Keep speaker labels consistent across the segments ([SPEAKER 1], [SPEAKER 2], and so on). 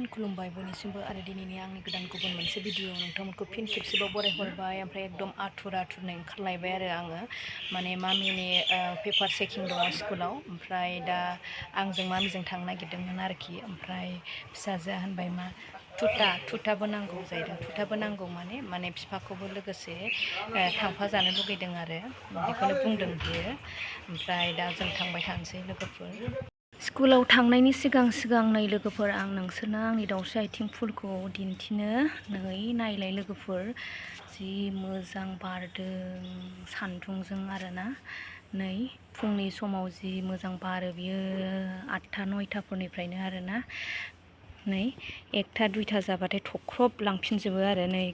[SPEAKER 1] खुलुमबाय बयनिसिमबो आरो दिनैनि आंनि गोदान गुबुन मोनसे भिडिअ नोंथांमोनखौ फिन खेबसेबाव बरायहरबाय ओमफ्राय एकदम आथुरनाय ओंखारलायबाय आरो आङो माने मामिनि पेपार चेकिं दङ स्कुलाव ओमफ्राय दा आंजों मामिजों थांनो नागिरदोंमोन आरोखि ओमफ्राय फिसाजोआ होनबाय मा तुताबो नांगौ जाहैदों तुताबो नांगौ माने बिफाखौबो लोगोसे थांफाजानो लुगैदों आरो बेखौनो बुंदों बियो ओमफ्राय दा जों थांबाय थानोसै लोगोफोर स्कुलाव थांनायनि सिगां नै लोगोफोर आं नोंसोरनो आंनि दाउस्रि आथिं फुलखौ दिन्थिनो नायलाय लोगोफोर जि मोजां बारदों सान्दुंजों आरोना नै फुंनि समाव जि मोजां बारो बियो 8टा 9टाफोरनिफ्रायनो आरोना नै 1टा 2टा जाबाथाय थख्रब लांफिनजोबो आरो नै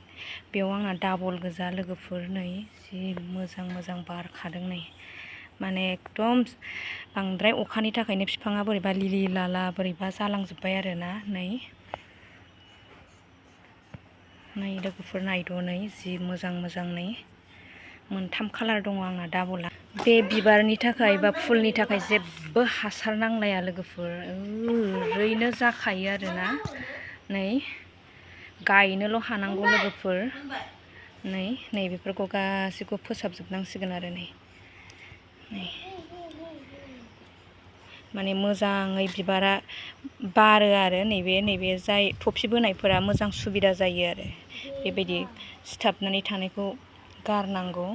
[SPEAKER 1] बेयाव आंना डाबल गोजा लोगोफोर नै जि मोजां बारखादों नै माने एकदम बांद्राय अखानि थाखायनो बिफाङा बोरैबा लिलि लाला बोरैबा जालांजोब्बाय आरोना नै लोगोफोर नायद' नै जि मोजां नै मोनथाम कालार दङ आंना डाबला बे बिबारनि थाखाय बा फुलनि थाखाय जेबो हासार नांलाया लोगोफोर ओरैनो जाखायो आरोना नै गायनोल' हानांगौ लोगोफोर नै बेफोरखौ गासैखौबो फोसाबजोबनांसिगोन आरो नै माने मोजाङै बिबारा बारो आरो नैबे जाय थफि बोनायफोरा मोजां सुबिदा जायो आरो बेबायदि सिथाबनानै थानायखौ गारनांगौ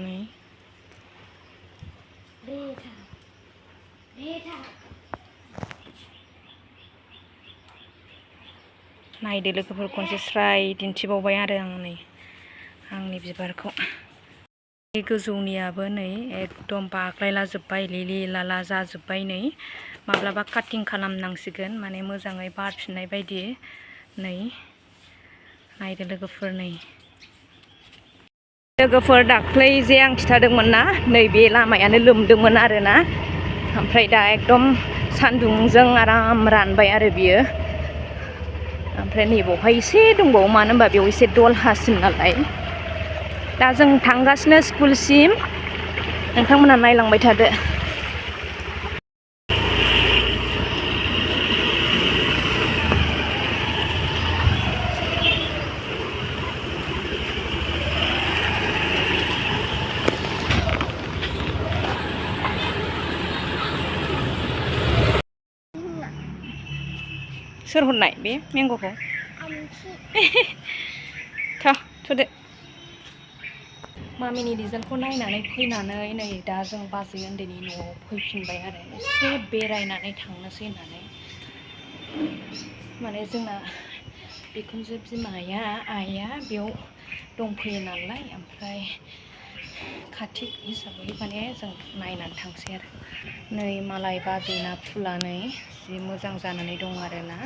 [SPEAKER 1] नै नायदो लोगोफोर खनसे स्राय दिन्थिबावबाय आरो आं नै आंनि बिबारखौ गोजौनियाबो नै एकदम बाग्लायलाजोब्बाय लिलि लाला जाजोब्बाय नै माब्लाबा काटिं खालामनांसिगोन माने मोजाङै बारफिननाय बायदि नै नायदो लोगोफोर नै लोगोफोर दाख्लै जे आं खिथादोंमोन ना नैबे लामायानो लोमदोंमोन आरोना ओमफ्राय दा एकदम सान्दुंजों आराम रानबाय आरो बियो ओमफ्राय नैबावहाय एसे दंबावो मानो होनबा बेयाव एसे दलहासिन नालाय दा जों थांगासिनो स्कुलसिम नोंथांमोना नायलांबाय थादो सोर हरनाय बे मेंग'खौ थुदो मामिनि रिजाल्टखौ नायनानै फैनानै नै दा जों बाजै उन्दैनि न'आव फैफिनबाय आरो एसे बेरायनानै थांनोसै होननानै माने जोंना बिखुनजो बिमाया आइया बेयाव दंफैयो नालाय ओमफ्राय खाथि हिसाबै माने जों नायनानै थांसै आरो नै मालाय बाजैना फुला नै जि मोजां जानानै दं आरोना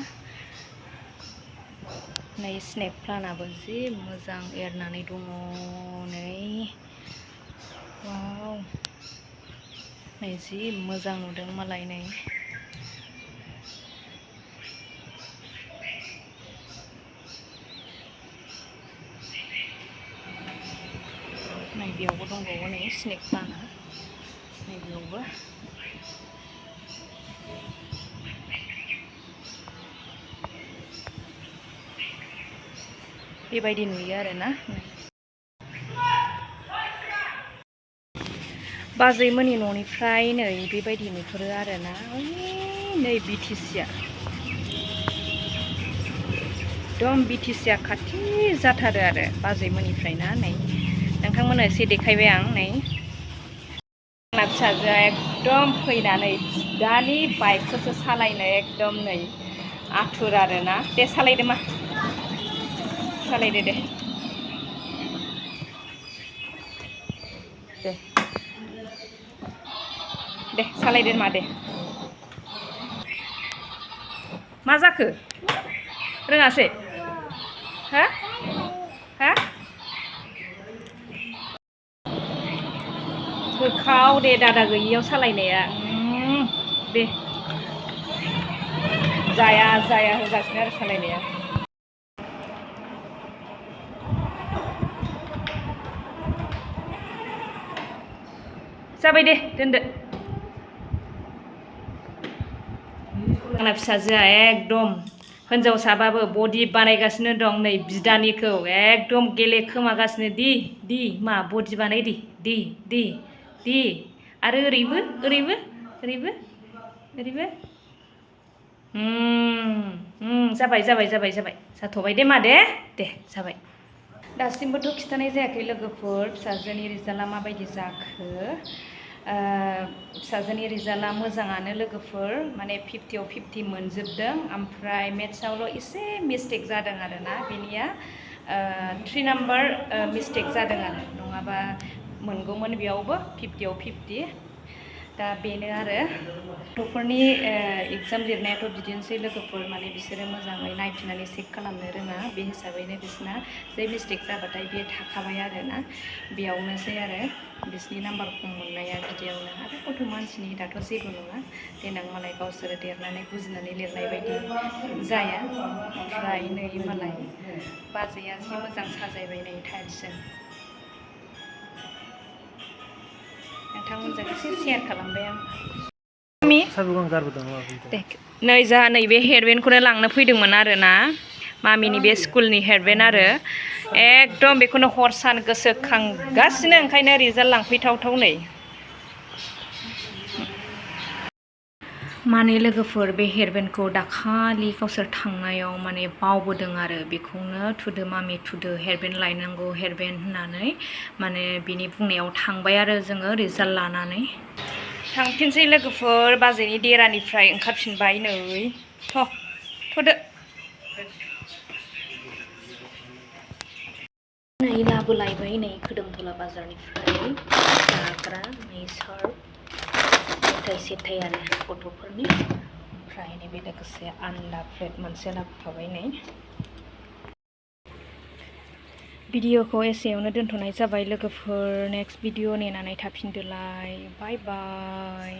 [SPEAKER 1] नै स्नेक प्लान्टआबो जि मोजां एरनानै दङ नै वाव नै जि मोजां नुदों मालाय नै बेयावबो दंबावो नै स्नेक प्लान्टआ नैबेयावबो बेबायदि नुयो आरोना बाजैमोननि न'निफ्राय नै बेबायदि नुहुरो आरोना नै बिटिसिआ एकदम बिटिसिआ खाथि जाथारो आरो बाजैमोननिफ्राय ना नै नोंथांमोननो एसे देखायबाय आं नै आंना फिसाजोआ एकदम फैनानै दानि बाइकखौसो सालायनो एकदम नै आथुर आरोना दे सालायदो मा सालायदो दे सालायदो मा दे मा जाखो रोङासै हा होखाव दे दादा गैयियाव सालायनाया दे जाया होगासिनो आरो सालायनाया जाबाय दे दोनदो आंना फिसाजोआ एकदम हिनजावसाबाबो बडि बानायगासिनो दं नै बिदानिखौ एकदम गेलेखोमागासिनो दि मा बडि बानाय दि आरो ओरैबो जाबाय जाथ'बाय दे मा दे जाबाय दासिमबोथ' खिथानाय जायाखै लोगोफोर फिसाजोनि रिजाल्टआ माबायदि जाखो फिसाजोनि रिजाल्टआ मोजाङानो लोगोफोर माने 50 आव 50 मोनजोबदों ओमफ्राय मेथ्सआवल' एसे मिस्टेक जादों आरोना बिनिया 3 नाम्बार मिस्टेक जादों आरो नङाबा मोनगौमोन बेयावबो 50 आव 50 दा बेनो आरो गथ'फोरनि एग्जाम लिरनायाथ' बिदिनोसै लोगोफोर माने बिसोरो मोजाङै नायफिननानै चेक खालामनो रोङा बे हिसाबैनो बिसोरना जे मिस्टेक जाबाथाय बे थाखाबाय आरोना बेयावनोसै आरो बिसोरनि नाम्बार खम मोननाया बिदियावनो आरो गथ' मानसिनि दाथ' जेबो नङा देनां मालाय गावसोरो देरनानै बुजिनानै लिरनाय बायदि जाया ओमफ्राय नै मालाय बाजैया जि मोजां साजायबाय नै टाइल्सजों नोंथांमोनजों एसे शेयार खालामबाय आं नै जोंहा नैबे हेयारबेन्डखौनो लांनो फैदोंमोन आरोना मामिनि बे स्कुलनि हेयारबेन्ड आरो एकदम बेखौनो हर सान गोसोखांगासिनो ओंखायनो रिजाल्ट लांफैथावथाव नै माने लोगोफोर बे हेयारबेन्डखौ दाखालि गावसोर थांनायाव माने बावबोदों आरो बेखौनो थुदो मामि थुदो हेयारबेन्ड लायनांगौ हेयारबेन्ड होननानै माने बिनि बुंनायाव थांबाय आरो जोङो रिजाल्ट लानानै थांफिनसै लोगोफोर बाजैनि देरानिफ्राय ओंखारफिनबाय नै थ'दो नै लाबोलायबाय नै खोदोमथला बाजारनिफ्राय जाग्रा नै सार्फ सेथाय आरो गथ'फोरनि ओमफ्राय नैबे लोगोसे आनदा प्लेट मोनसे लाबोफाबाय नै भिडिअखौ एसेयावनो दोनथ'नाय जाबाय लोगोफोर नेक्स्ट भिडिअ नेनानै थाफिनदोलाय बाय बाय